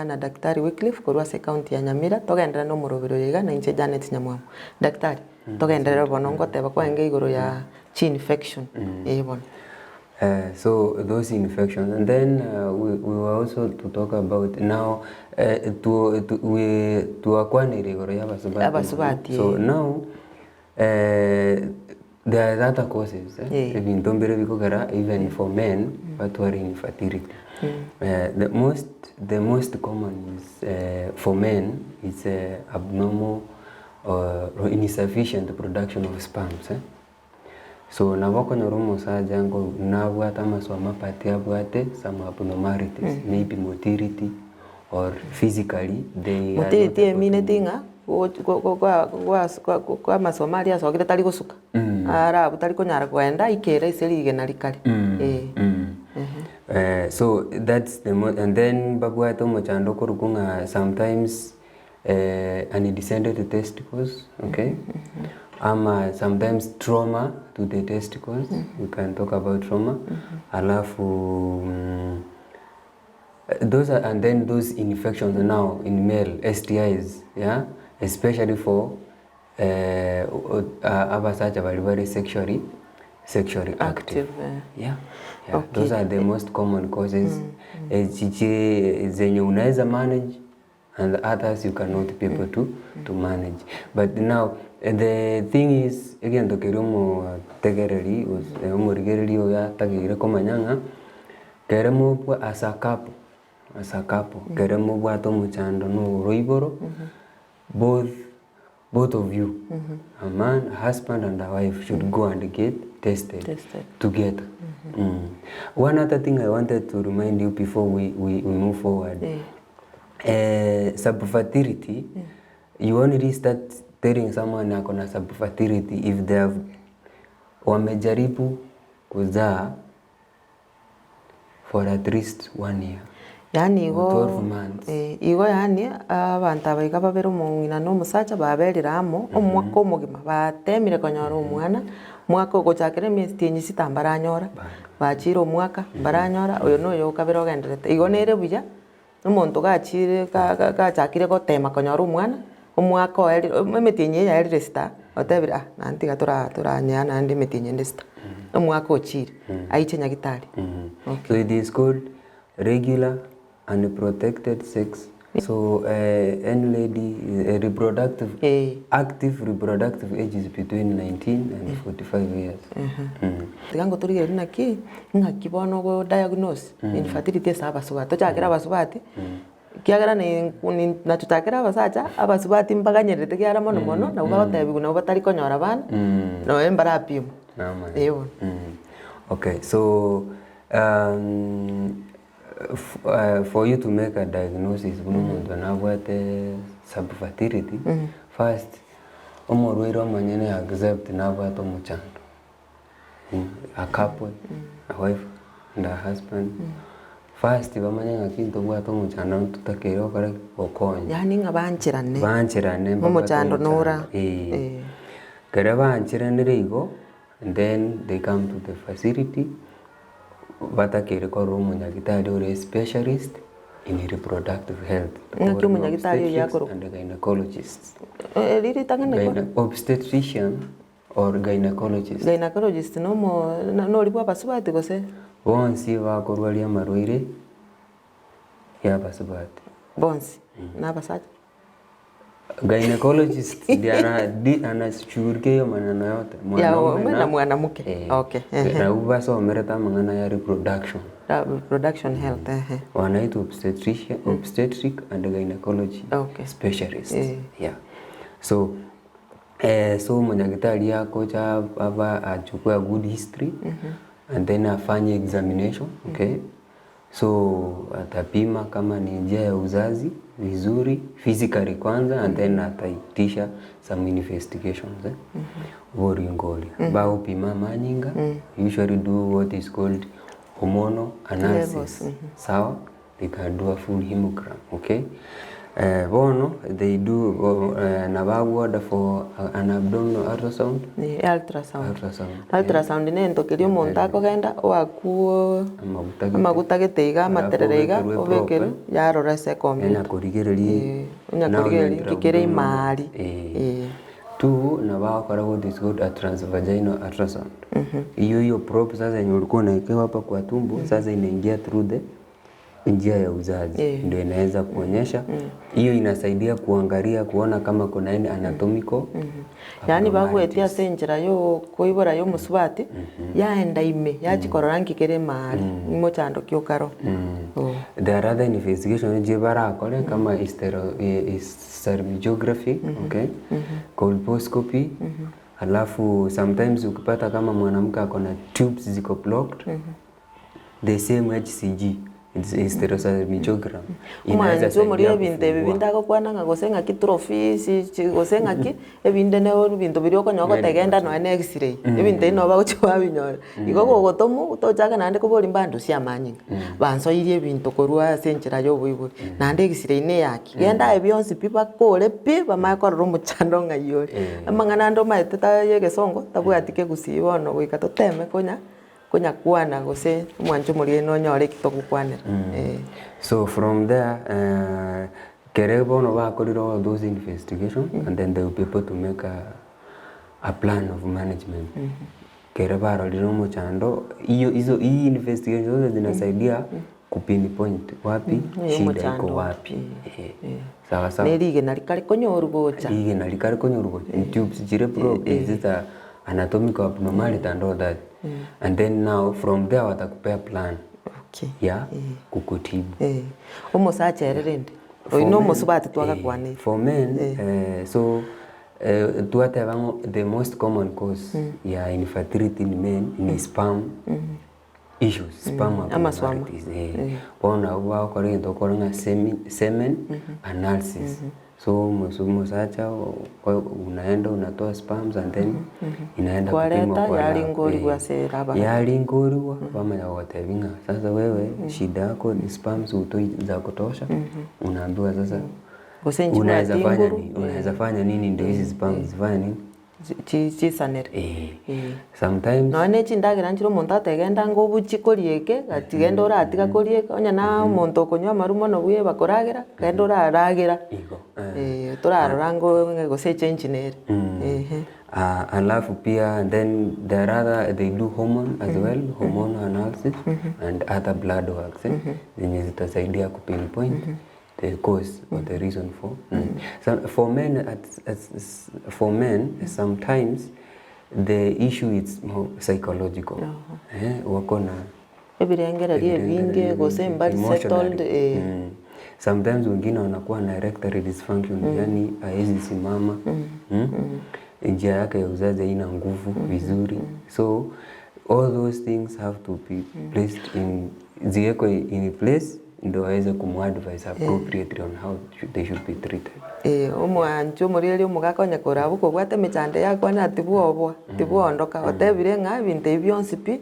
na Daktari Wycliffe korwa ase ecounty ya Nyamira, togenderere na omoroberi oyo iga, na inche Janet Nyamwamu. Daktari, togenderere bono ngoteba kwarenge igoro ya chi-infection, eh bono. So those infections and then we, we were also to talk about now two, two, we twakwanire igoro ya abasubati Abasubati, so eh. now there are other causes eh, Eh. ebinto mbire bikogera even for men batware infertility the most, the most common is for men is abnormal or insufficient production of sperms eh. So nabo okonyora omosacha nko nabwate amasomo but abwate some abnormalities maybe motility or physically they are not Motility able to emineti ng'a goch- go- go- gwa- gwas- gwa- kwa amasomo aria asokire tari gosuka, ara abwo tari konyara kogenda aikere ase rigena rikare, eh. So that's the mo and then mbabwate omochando okorokwa ng'a sometimes undescended testicles, okay, ama sometimes trauma to the testicles, we can talk about trauma, alafu those are and then those infections now in male STIs yeah, especially for abasacha baria bare sexually sexually active, Active, eh. yeah, yeah. Okay. Those are the most common causes chichi zenye unaweza manage and others you cannot be able to, to manage but now the thing is egento keria omotegereri gose omorigereri oyo atageire komanya ng'a kere mobwa as a couple as a couple kere mobwate omochando na oroiboro both both of you a man a husband and a wife should go and get tested, Tested. together One other thing I wanted to remind you before we, we, we move forward Eh. Subfertility, you only start telling someone ako na subfertility if they have wamejaribu kuzaa for at least one year Yaani or igo 12 months. eh, igo yaani abanto aba iga babere omong'ina na omosacha baberire amo omwaka omogima batemire konyora omwana, mwaka ogochakera emiezi tienyi sita mbaranyora, bachire omwaka mbaranyora, oyo na oyo okabere ogenderete. Igo nere buya. Omonto gachire ga- ga- gachakire gotema konyora omwana, omwaka oerire emetienyi eye yaerire sita, otebire ah naende tiga tora toranyea naende emetienyi ende sita, omwaka ochire, aiche nyagitari. Okay. So it is called regular unprotected sex. So any lady reproductive Eh. active reproductive age is between 19 and 45 years. Tiga ngotorigereria naki, ng'aki bono ogo diagnose infertility ase abasubati, tochakere abasubati, ekiagera nachokera abasacha, abasubati mbaganyererete kiagera mono mono nabo bagotebiwa nabo batari konyora abana, nonye mbarapimwa, eh bono. Okay, so for you to make a diagnosis buna omonto nabwate subfertility, first omorwaire omonyene accept nabwate omochando. A couple, a wife and a husband, first bamanye ng'aki ntobwate omochando ntotakeire gokora ki? Gokonya. Yaani ng'a bancherane. Bancherane mbabwate Omochando nora. omochando, eh. Eh. Ekero bancheranire igo, then they come to the facility, batakeire korora omonyagitari ore specialist in reproductive health. Ng'aki omonyagitari oyio akorokwa? Obstetrics and gynecologists. Eri ritang'ani Gyne obstetrician or gynecologist. Gynecologist nomo nori bwa abasubati gose? Bonsi bakorwaria amarwaire ya abasubati. Bonsi, na abasacha? Gynecologist ndiye anashughulikia hiyo maneno yote. Ya mwanaume na mwanamke. Eh, Okay, ehe. Nabwo basomerete amang'ana ya reproduction. Reproduction health, ehe. Wanaitwa obstetrician, obstetric and gynecology specialists. Eh. Yeah. So So omonyagitari agocha aba achukue a good history and then afanye examination okay so atapima kama ni njia ya uzazi vizuri physically kwanza and then ataitisha some investigations eh boringo oria bagopima amanyinga usually do what is called hormonal analysis Levels, sawa they can do a full hemogram okay. Bono they do nabo agwo order for an abdominal ultrasound. Ultrasound. Ultrasound ne egento keria omonto akogenda oakuo amaguta gete iga amaterere iga obekerwe yarora ase ecomputer. Onya korigereria Onya korigereria nki kere ime aria. Two nabo agokora what is called a transvaginal ultrasound. Hiyo hiyo probe sasa yenye ulikuwa unaekewa hapa kwa tumbo sasa inaingia through the njia ya uzazi ndio inaweza kuonyesha hiyo inasaidia kuangalia kuona kama kuna any anatomical Yaani bagwetie ase enchera ya okoibora ya omosubati, yaenda ime yachia korora nki kere ime aria, mochando ki okare oo. There are other investigation echi barakore kama hystero hysterography okay, colposcopy alafu sometimes ukipata kama mwanamke ako na tubes ziko blocked The same HCG, it's hysterosalpingogram, inaweza Omwancho omoria saidia ebinto ebi kufungua. binde agokwana ng'a gose ng'aki trophies chi gose ng'aki, ebinde ne ebinto biria okonyora ogoteba genda nonya na x-ray, ebinto ebi nabo bagochia babinyora. Igo gogotomwa, tochaka naende koboria mbandusie amanyinga, bansoirie ebinto korwa ase enchera ya oboibori, naende x-ray na eyaki, genda aye bionsi pi bakore pi, bamanye korora omochando ng'ai ore. Amang'ana ande omanyete ta ya egesongo, tabwati kegusii bono goika toteme konya. Konyakwana gose omwancho omoriri nonyore eki togokwanera eh. So from there kere bono bakorire all those investigation and then they will be able to make a plan of management. Kere barorire omochando iyo izo hii investigation zote zinasaidia kupinpoint wapi shida iko wapi sawa sawa. Ne rigena rikare konyorwa gocha. Rigena rikare konyorwa gocha tubes chire blocked is it a anatomical abnormality and all that and then now from there watakupea plan Okay. ya kukutibu. Eh, omosacha ere rende, oyo na omosubati twagakwanire. For men so twateba ng'o the most common cause ya infertility in men ni sperm issues, sperm Amaswama. abnormalities eh. Bono nabo bagokora egento okora ng'a semen analysis. So omosacha unaenda unatoa sperms and then inaenda Kwareta, kupimwa kwa lab yaringorigwa ase laboratory. Yaringorigwa bamanya gogotebia ng'a sasa wewe shida yako ni sperms hutoi za kutosha unaambiwa sasa Gose inche unaweza bwate fanya inguru, nini unaweza fanya nini ndio hizi sperms zifanye nini Chisanere. Eh. Sometimes. Nonya ne chindagera nchire omonto ategenda anga obuchie koria eke, gati genda oratiga koria eke, onye na omonto okonywa amarwa mono bweba koragera, genda oraragera. Igo. Eh, torarora ango ng'a gose echange nere. Ehe. Alafu pia then there are other they do hormone as well, hormonal analysis and other blood works eh, zenye zitasaidia kupinpoint the cause or the reason for so for men at, at, for men sometimes the issue is more psychological eh, wako na Ebirengererio ebinge gose mbari settled emotionally Sometimes wengine wanakuwa na erectile dysfunction yani haezi simama njia yake ya uzazi haina nguvu vizuri so all those things have to be placed in ziwekwe in place Ndo aweze kumuadvise appropriately on how they should be treated. Ee, omwancho omorweri omogaka onye korwa abwo kobwate emechando eye akwane ati tibwoboa, tibwoondoka, otebire ng'a ebinto ebi bionsi pi,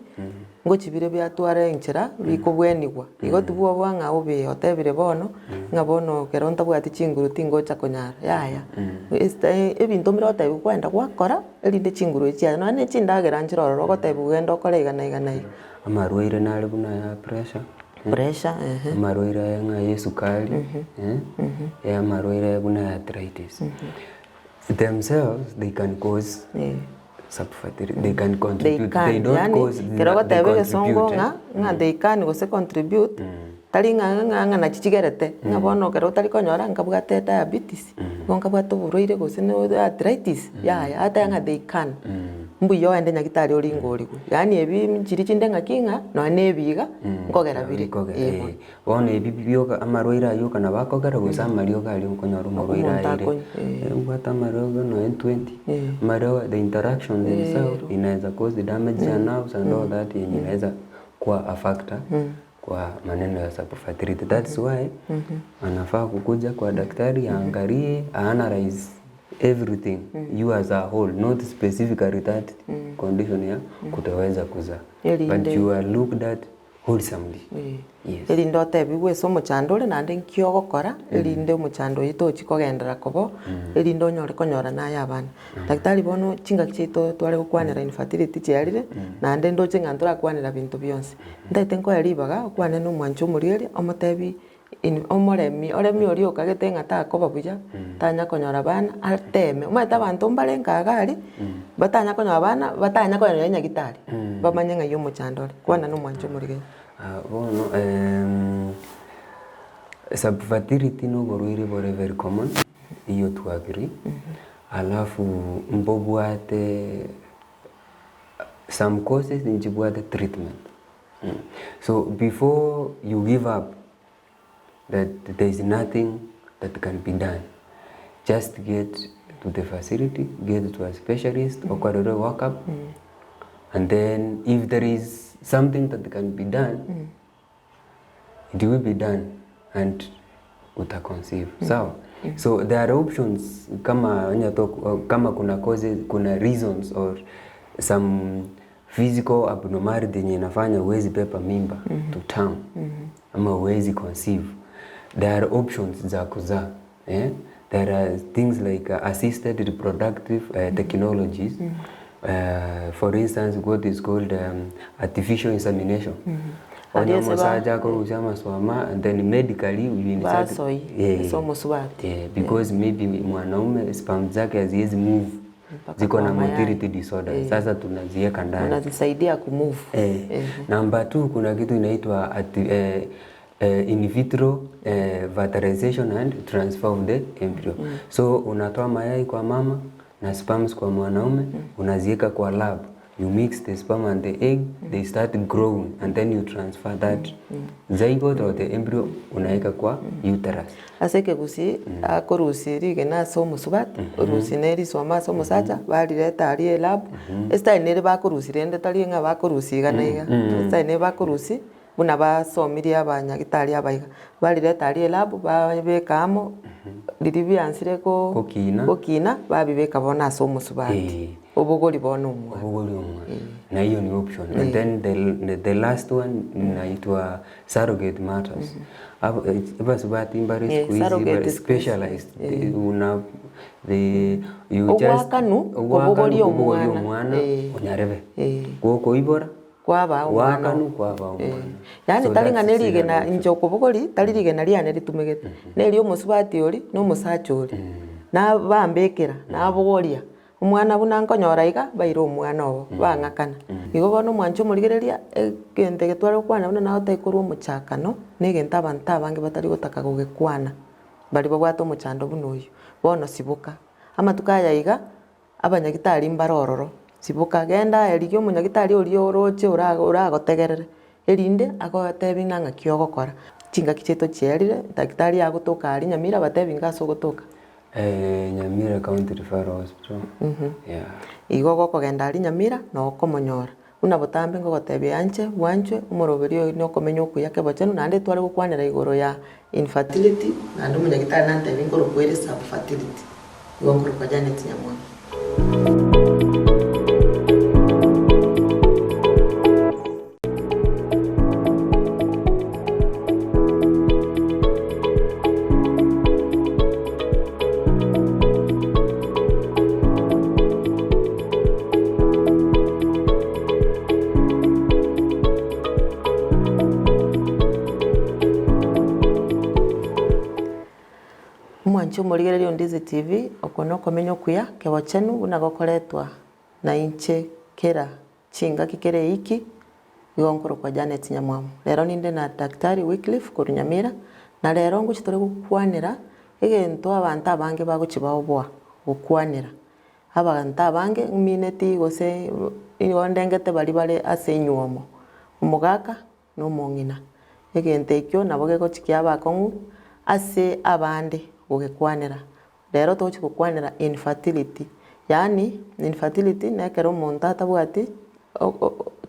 ngochi bire biatwara enchera bikobwenigwa. Igo tibwoboa ng'a obe otebire bono, ng'a bono ekero ntabwati chinguru tingocha konyara, yaya. Esita ebinto mbire otebiwa kwenda gwakora, erinde chinguru echi chiaye, nonya na chindagera nchire ororo ogotebiwa genda okore iga na iga na iga. Amarwaire nare buna aya pressure. Pressure, ehe. Amarwaire aya ng'a ya esukari, eh, amarwaire aya buna ya arthritis. Themselves they can cause subfertility, they can They contribute, can, they don't yaani cause, ekero they ogoteba egesongo contribute, ng'a ng'a they can gose contribute, tari ng'a ng'a ng'a nachi chigerete, ng'a bono ekero otari konyora nkabwate diabetes, igo nkabwate oborwaire gose ne arthritis, yaya, ateba ng'a they can. Mbuya oende nyagitari oringorigwe, yaani ebi nchiri chinde ng'aki ng'a nonya na ebi iga nkogera bire Bikogera, eh eh. bono. Bono ebi bioka amarwaire ayio okana bakogera gose amariogo aria okonyora omorwaire Omonto aire, akonywa, eh. obwate amariogo nonya 20, Eh. amariogo the interaction themselves Ero. inaweza cause the damage ya nerves and all that yenye inaweza kuwa a factor kwa maneno ya subfertility. That's why anafaa kukuja kwa daktari aangalie, a-analyze everything you as a whole not specifically that condition ya kutoweza kuzaa but Erinde. you are looked at wholesomely. Yes. Erinde otebigwe ase omochando ore naende nki ogokora, erinde omochando oyio tochi kogenderera koba, erinde onyore konyora naye abana. Daktari bono chingaki chiaito tware gokwanera infertility chiarire, naende ndoche ng'a ntorakwanera binto bionsi. Ntaete nkoe ribaga okwane na omwanchi omorieria omotebi in omoremi oremi oria okagete ng'a takoba buya, tanya konyora abana ateme. Omanyete abanto mbare nka iga aria, batanya konyora abana, batanya konyora nonya nyagitari, bamanye ng'ai omochando ore. Kwana na omwanchi omorigereria. Bono subfertility na oborwaire bore very common, eywo to agree, alafu mbobwate some causes nchibwate treatment. So before you give up that there is nothing that can be done, just get to the facility, get to a specialist okorerwe work up and then if there is something that can be done, it will be done and uta conceive sawa. So there are options kama onye to kama kuna causes kuna reasons or some physical abnormality yenye inafanya huwezi beba mimba to term ama huwezi conceive there are options za kuzaa eh? There are things like assisted reproductive technologies for instance what is called artificial insemination onye Aria ase ba- omosacha akorusia amaswama and then medically you insert Basoi, eh, ase omosubati. eh, because maybe mwanaume sperm zake haziwezi move Mpaka ziko kwa na mayai. motility disorder Eh. sasa tunazieka ndani Unazisaidia kumove. Eh, Eh. number two kuna kitu inaitwa ati, eh, in vitro fertilization and transfer of the embryo. So unatoa mayai kwa mama na sperms kwa mwanaume unaziweka kwa lab. You mix the sperm and the egg, they start growing and then you transfer that zygote or the embryo unaweka kwa uterus. Ase ekegusii, akorusia rigena ase omosubati, orusia na erisoma ase omosacha, barireta aria elab, estyle nere bakorusia rende tari ng'a bakorusia iga na iga, estyle nere bakorusia. Buna basomirie abanyagitari aba iga, barireta aria elab, babeka amo, riria biansire ko Gokina. gokina, babibeka bono ase omosubati, Eh. obogori bono omwana. Obogori omwana. Na hiyo ni option. And then the, the last one inaitwa surrogate mothers. Abo- eh, abasubati mbare Eh, siku hizi surrogate bare siku hizi. specialized. They una the you just Ogwakanu, ogwakanu kobogoria kobogoria omwana. omwana Eh. onyarebe. Eh. Gokoibora Kwabaa omwana Goakanu oo. kwabaa omwana. Yaani So tari ng'a that's nerigena another inche okobogori, tari rigena riane ritumegete, neri omosubati oria, na omosacha oria. Nabambekera, nabogoria, omwana buna nkonyora iga, baire omwana obo, bang'akana. Igo bono omwancha omorigereria, egento eke tware gokwana buna nagotebia korwa omochakano, na egento abanto abange batari gotaka gogekwana, baria babwate omochando buna oyio. Bono siboka, amatuko aya iga. Abanyagitari mbare ororo, siboka, genda aye rigia omonyagitari oria oroche ora oragotegerere, erinde agotebi ng'a ng'aki ogokora. Chingaki chiaito chiarire, daktari agotoka aria Nyamira batebi inga ase ogotoka. Nyamira County Referral Hospital, yeah. Igo gokogenda aria Nyamira, noo okomonyora. Buna botambe ngogotebia inche, bwanchwe, omoroberi oyo nokomenya okuya kebochenu, naende tware gokwanera igoro ya infertility, naende omonyagitari nantebie nkorokwa ere subfertility, igo nkorokwa Janet Nyamwaka. Omwanche omorigereria o Ndizi TV, oko nokomenya okuya kebochenu buna gokoretwa na inche kera chingaki kera eiki, igo nkorokwa Janet Nyamwamu. Rero ninde na Daktari Wycliffe korwa Nyamira, na rero ngochia tore gokwanera egento abanto abange bagochia baoboa gokwanera. Abanto abange ng'mineti gose nigo ndengete baria bare ase enywomo, omogaka na omong'ina. Egento ekio nabo gegochia kiaba akong'u ase abande gogekwanera. Rero togochia gokwanera infertility, yaani infertility na ekero omonto atabwati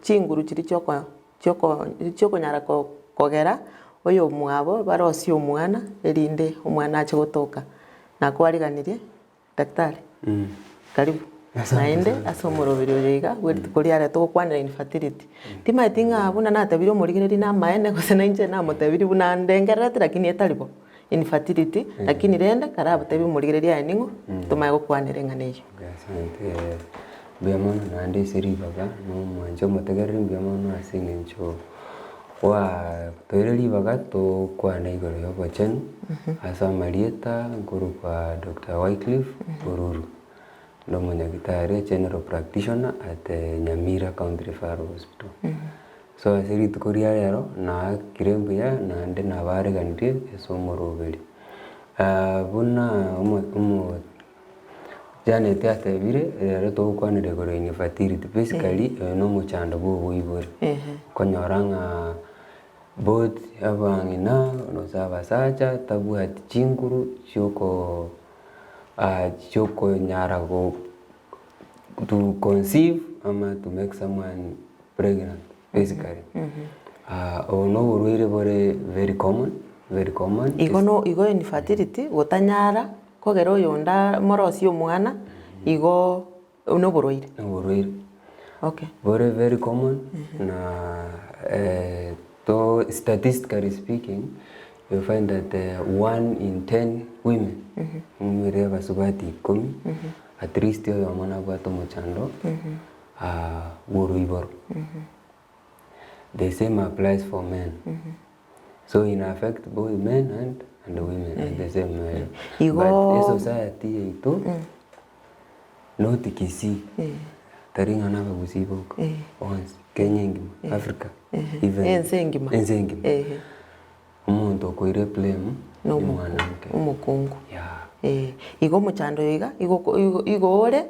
chinguru chiria chioko chioko chiokonyara kogera oyomwabo barosie omwana erinde omwana ache gotoka. Nakwariganirie. Daktari, karibu. Naende ase omoroberi oyo iga bwe rituko riare togokwanera infertility. Timanyeti ng'a buna natebirie omorigereria namaene gose nainche namotebirie buna ndengerereti lakini etari bo, infertility, lakini rende karabotebi omorigereria aye ning'o, tomanye gokwanera eng'ana eyio. Asante, mbuya mono naende ase ribaga na omwanche omotegereri mbuya mono ase eng'encho gwatoire ribaga tokwane igoro ya obochenu ase amarieta nkorokwa Doctor Wycliffe Oruru. Ndi omonyagitari, general practitioner at Nyamira County Referral Hospital. So ase rituko ria rero naakire mbuya naende nabareganirie ase omoroberi. Buna omo omo Janet atebire, rero togokwanera igoro ya infertility, basically oyo na omochando bwa oboibori. Okonyora ng'a both abang'ina gose abasacha tabwati chinguru chiokoo chiokonyara go to conceive ama to make someone pregnant basically. Obo na oborwaire bore very common, very common. Igo no igo infertility gotanyara kogera oyonde morosie omwana igo noborwaire. Noborwaire. Okay. Bore very common na to statistically speaking you find that one in ten women omobere abasubati ikomi at least oyomo nabwate omochando bwa oroiboro. The same applies for men. So ina affect both men and and women at the same way. Igo- But esociety yaito not Kisii tari ng'a na abagusii boka bonsi Kenya engima Africa even Ense engima. ense engima Ehe. omonto okoira eblame ni Nomo- mwanamke omokungu. yeah. Eh, igo omochando oyo iga igo igo igo ore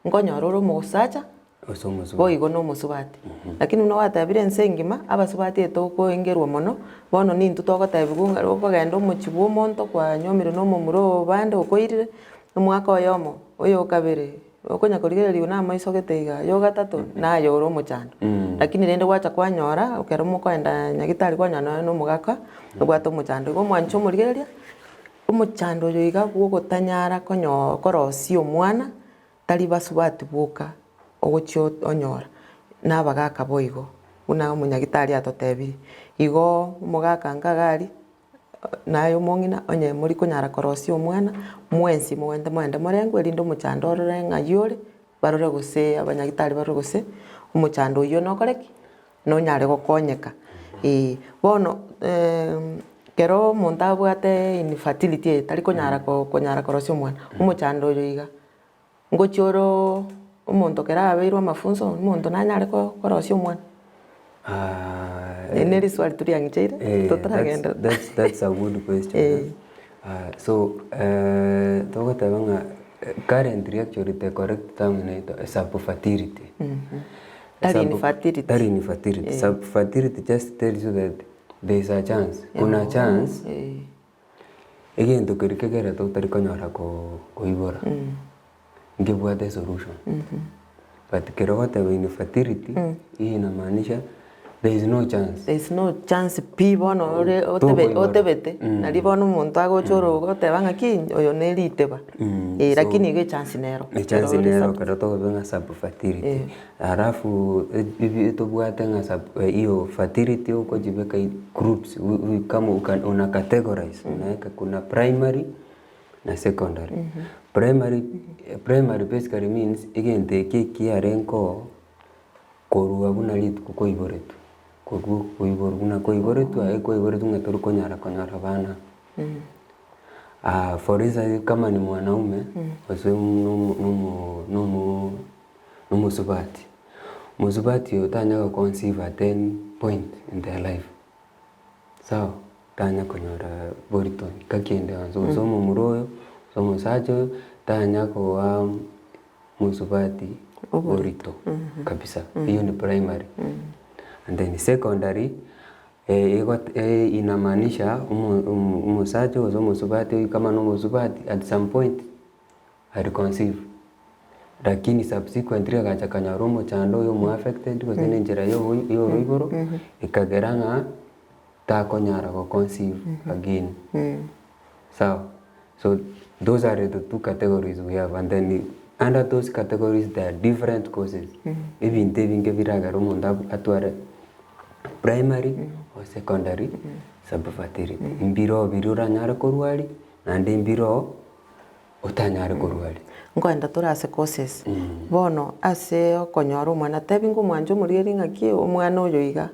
Nkonyora ore omosacha, Gose omosubati. boigo na omosubati. Lakini buna gwatebire ense engima, abasubati etokoengerwa mono, bono nintwe togotebiwa ng'a okogenda omochie bwa omonto kwanywomirwe na omomura oo bande okoirire, omwaka oyomo, oyo okabere, okonya korigereriwa na amaiso gete igaa, oyo ogatato, naye ore omochando. Lakini rende gwacha kwanyora, ekero mokoenda nyagetari kwanyora nonya na omogaka, obwate omochando. Igo omwancha omorigereria, omochando oyo iga bwa ogotanyara konyo korosia omwana. Tari basubati boka ogochia onyora, na abagaka boigo, buna omonyagitari atotebirie. Igo omogaka nkaga aria, naye omong'ina onye mori konyara korosia omwana, mwensi mogende mogende morengwe erinde omochando orore ng'ai ore, barore gose abanyagitari barore gose, omochando oyio nokore ki? Nonyare gokonyeka eh. Bono ekero omonto abwate infertility eye tari konyara ko konyara korosia omwana, omochando oyo iga. Ngochia ore omonto ekero abeirwe amafunso, omonto nanyare ko korosia omwana? Eri ne riswali toriang'icheire, Eh, that's, totaragenda. that's, that's a good question. Eh. So, togoteba ng'a currently actually the correct term inaitwa subfertility. Tari infertility. Tari infertility. Subfertility just tells you that there is a chance, kuna chance. Eh. Egento keria kegerete otari konyora koibora, nkebwate esolution, but kero ogoteba infertility, eywo inamaanisha there is no chance. There is no chance pi bono ore otebe Tokoibora. otebete, nari bono omonto agocha ore ogoteba ng'aki oyo ne riteba, eh So, lakini igo echance nero. Echance Ekero ore nero sub- ekero togoteba ng'a subfertility, Alafu ebi tobwate ng'a sub hiyo fertility okochibeka groups kama una categorize unaweka kuna primary na secondary. Primary primary basically means egento eke ekiarenge oo korwa buna rituko kwaiboretwe, korwa okoiborwa buna kwaiboretwe aye kwaiboretwe ng'a tori konyara konyora abana. For instance kama ni mwanaume gose nomo nomo nomo nomosubati, omosubati oyo tanya go conceive at any point in their life, sawa, tanya konyora borito ngaki ende yonsi, gose omomura oyo, gose omosacha oyo, tanya koa mosubati borito kabisa, eywo ni primary. And then secondary, igo inamaanisha omo omo omosacha gose omosubati oyo kama na omosubati at some point. Ari conceive lakini subsequently agacha akanyora omochando oyo omo affected gose na enchera ya obo ya oroiboro ekagera ng'a takonyara go conceive again sawa so those are the two categories we have and then. Under those categories there are different causes, ebinto ebinge biragere omonto atware primary or secondary subfertility. Mbiroo biria oranyare korwaria, naende mbiroo otanyare korwaria. Nkoenda tore ase courses, bono ase okonyora omwana tebi ng'a omwancha omorigereria ng'aki omwana oyo iga,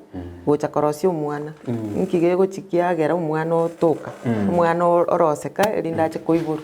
gocha korosia omwana, nki gegochi kiagera omwana otoka, omwana oroseka erinde ache koiborwa.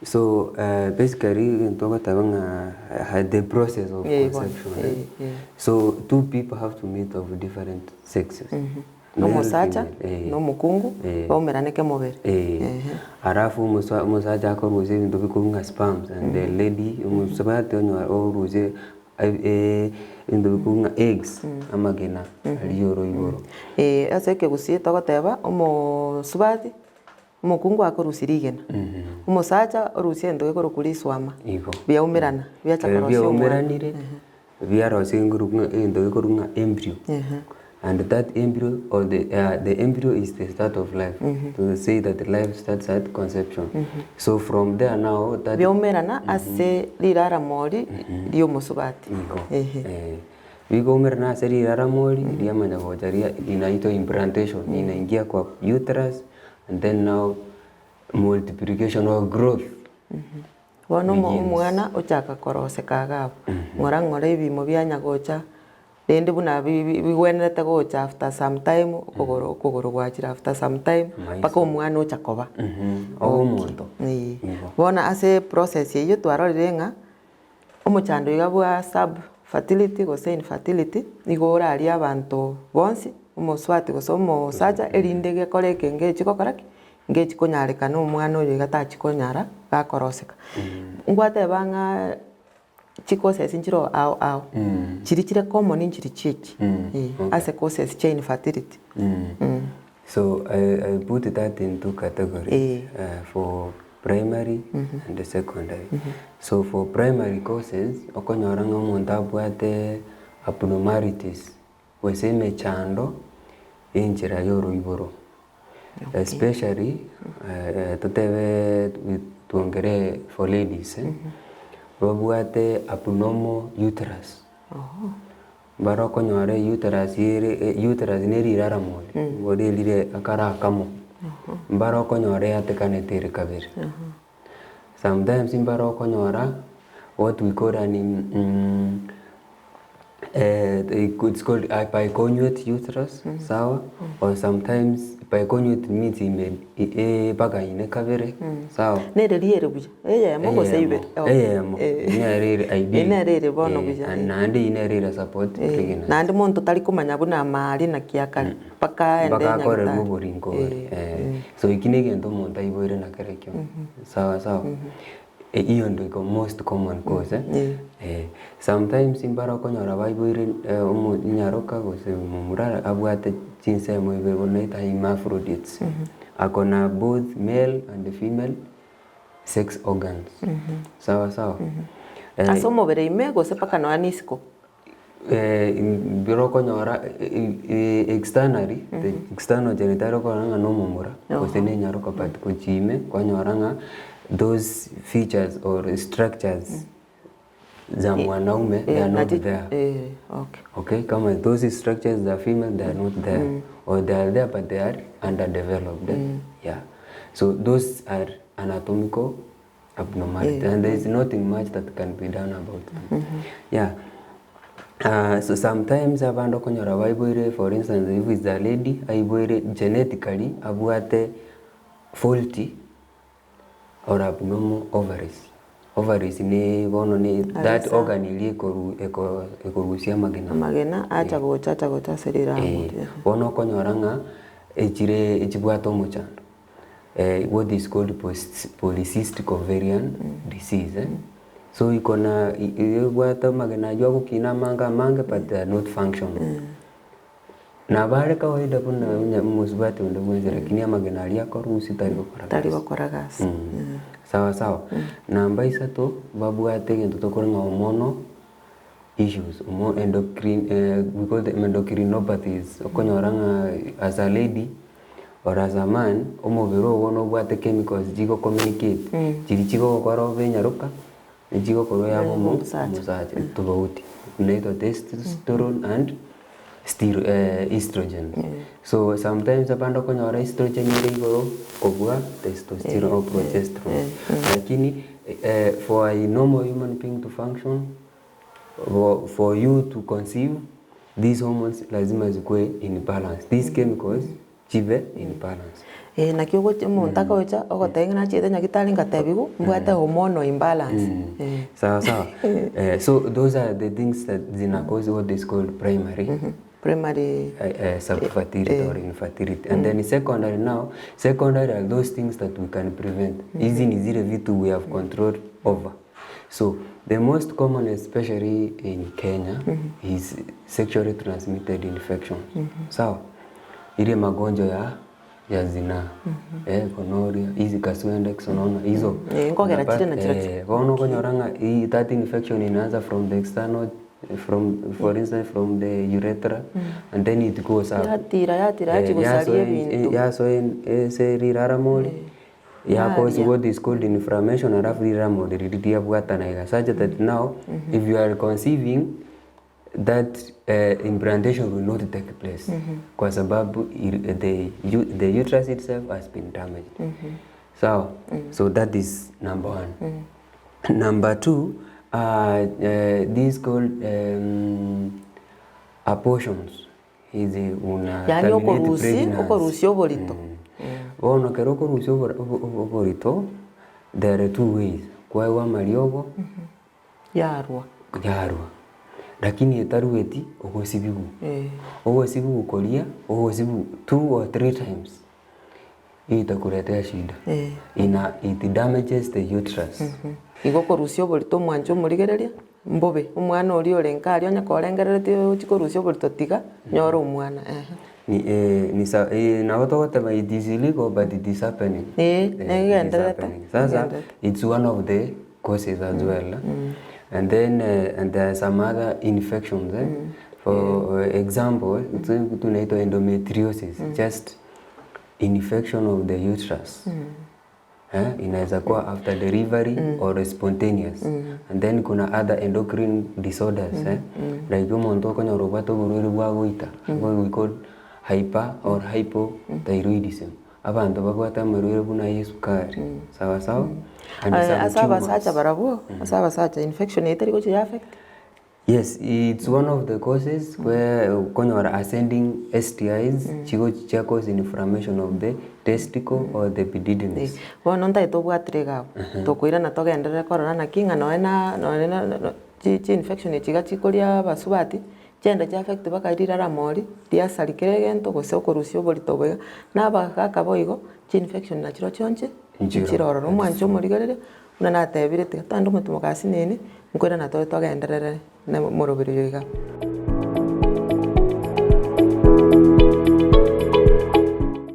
So basically egento ogoteba ng'a the process of Eh, bono, conception eh, eh. so two people have to meet of different sexes Na Male, omosacha female, eh. na omokungu Eh. baumerane kemobere. Eh, Ehe. alafu omosa omosacha akorusia ebinto bikorwa ng'a sperms and the lady omosubati onyora orusie ebinto bikorwa ng'a eggs amagena aria oroiboro. Eh, ase ekegusii togoteba omosubati Omokungu akorusia rigena, omosacha orusia egento gekorokwa riswama, Igo. biaumerana, biacha Ekero korosia omwana. biaumeranire, biarosia engoru ng'a egento gekorokwa ng'a embryo. And that embryo or the the embryo is the start of life. To say that life starts at conception. So from there now that Biaumerana ase riraramo ri ri'omosubati. Igo. Ehe. Eh. Bikoumerana ase riraramo ri, riamanya gocha ria inaitwa implantation, inaingia kwa uterus And then now multiplication or growth Bono omo- begins. omwana ochaka koroseka iga abwo, ng'ora ng'ora ebimo bianya gocha, rende buna bi- bi- bigwenerete gocha after some time, okogoro okogoro gwachire after some time, Amaiso. mpaka omwana ocha koba. Obe omonto. Eeh. Igo. Bono ase process eywo twarorire ng'a, Omochando iga bwa sub fertility gose infertility nigo orarie abanto bonsi, omosubati gose omosacha erinde gekore eke ngechi gokora ki? Ngechi konyarekana omwana oyo iga tachi konyara gakoroseka. Ngwateba ng'a chicauses nchire ao ao, chiria chire common nchiri chiachi ase causes chia infertility. So I I put that in two categories Eh. for primary and secondary. So for primary courses, okonyora ng'a omonto abwate abnormalities gose emechando ya enchera ya oroiboro. Especially totebe twongere for ladies, babwate abnormal uterus. Mbare okonyora euterus ere euterus ne rirara more, igo rire akara akamo, mbare okonyora eatekanete ere kabere. Sometimes mbare okonyora what we call an it's called a bicornuate uterus sawa, or sometimes bicornuate means ime ebagaine kabere sawa. Nere riere buya, eyemo gose ibere? Eyemo, Eh. nere ere ideal. Eye nere ere bono buya, eh. Naende eyio nere ere support pregnancy. Naende monto tari komanya buna amari naki akare, mpaka aende Mpaka akorerwe nyagetari. oboringo ore. Eh. So eki na egento omonto aiboire nakerekio. Sawa sawa. Eyio ndo iko most common cause eh. Eh, sometimes mbare okonyora baiboire omo nyaroka gose momura abwate chinsemo ibere bono naita hermaphrodites. Ako na both male and female sex organs. Sawa sawa. Ase omobere ime gose mpaka nonya na isiko? Mbere okonyora externally, the external genitalia okonyora ng'a na omomura gose na enyaroka but gochia ime kwanyora ng'a those features or structures za mwanaume they are not there. Okay. Okay, kama those structures za female they are not there or they are there but they are underdeveloped. Yeah. So those are anatomical abnormality and there is nothing much that can be done about them. Yeah. So sometimes abande okonyora baiboire for instance if it's a lady aiboire genetically abwate faulty or abnormal ovaries. Ovaries ni bono ni that Arisa. organ eria ekoru eko ekorusia amagena. Amagena acha gocha acha gocha ase rirango Eh, riria. bono okonyora ng'a echire echibwate omochando what is called polycystic ovarian disease eh. So iko na ebwate amagena aywo agokina amange amange but they are not functional. Nabo are kawaida buna onye omosubati onde bwensi lakini amagena aria akorusia tari gokora Tari gasi. gokora gasi. Sawa sawa. Namba isato, babwate egento tokora ng'a hormonal issues, omo endocrine we call them endocrinopathies, okonyora ng'a as a lady or as a man, omobere ogo nobwate chemicals chigo communicate, chiria chigogokora obe enyaroka. Echigokorwa yaba omo Omosacha. omosacha tofauti inaitwa testosterone and stero estrogen. So sometimes abande okonyora estrogen ere igoro kobua testosterone or progesterone. Lakini for a normal human being to function, for you to conceive, these hormones lazima zikuwe in balance, these chemicals chibe in balance. Ee, naki ogocha omonto agocha ogotebia ng'a nachiete nyagitari ngatebiwa mbwate hormonal imbalance eh. Sawa sawa. Eh, so those are the things that zina cause what is called primary Primary subfertility or infertility. And then secondary now, secondary are those things that we can prevent. Hizi ni zile vitu we have control over. So the most common especially in Kenya is sexually transmitted infection. Sawa? Ile magonjwa ya ya zinaa eh, gonorrhea, hizi kaswende, kisonono hizo. Eh, nkogera chire na chire Eh, bono okonyora ng'a hii that infection inaanza from the external from for instance from the urethra and then it goes up. Yatira yatira Eh, yachi gosaria yasoa ebinto. yasoa ase riraramo ya cause Yaria. what is called inflammation alafu riraramo riri riabwatana iga such that now if you are conceiving that implantation will not take place kwa sababu the, the uterus itself has been damaged sawa so that is number one number two this called abortions hizi una Yaani terminate okorusia pregnancy. okorusia oborito. Bono ekero okorusia oborito there are two ways kwaegwa amariogo Yarwa. Yarwa. Lakini etarueti ogosibigwa. Eh. Ogosibigwa koria, ogosibigwa two or three times, itakuletea shida. Eh. Ina, it damages the uterus. Igo okorusia oborito omwanche omorigereria, mbobe, omwana oria ore nka aria onye korengereretie ochie korusia oborito tiga, nyora omwana eeh. Ni eh, ni sa eh, nabo togoteba it is illegal but it is happening. Eh, Eh, it is negendererete, happening. Sasa negendererete. it's one of the causes as well. And then and there are some other infections eh? For example, tunaitwa endometriosis, just infection of the uterus. Eh, inaweza kuwa after delivery or spontaneous. And then kuna other endocrine disorders eh? Like omonto okonyora obwate oborwaire bwa goita, we call hyper or hypothyroidism. Abanto babwate amarwaire buna aya esukari, sawa sawa, and Aye, some ase abasacha tumors. barabwo, ase abasacha infection eye teri gochia ya affect? Yes, it's one of the causes where okonyora ascending STIs chigochi chia cause inflammation of the testicle or the epididymis. Bono ntagete obwatire iga abwo, tokoirana togenderere korora naki ng'a nonya na nonya na chi chi infection echi iga chikoria abasubati, Chienda chia affect baka riraramo ori, riasari kera egento gose okorusia oborito obo iga, na abagaka boigo, chi infection nachiroo chionsi Nchiro. nchire ororo. Omwanche omorigereria, buna natebire tiga togende omotimoka asinini, nkoirana tore togenderere na omoroberi oyo iga.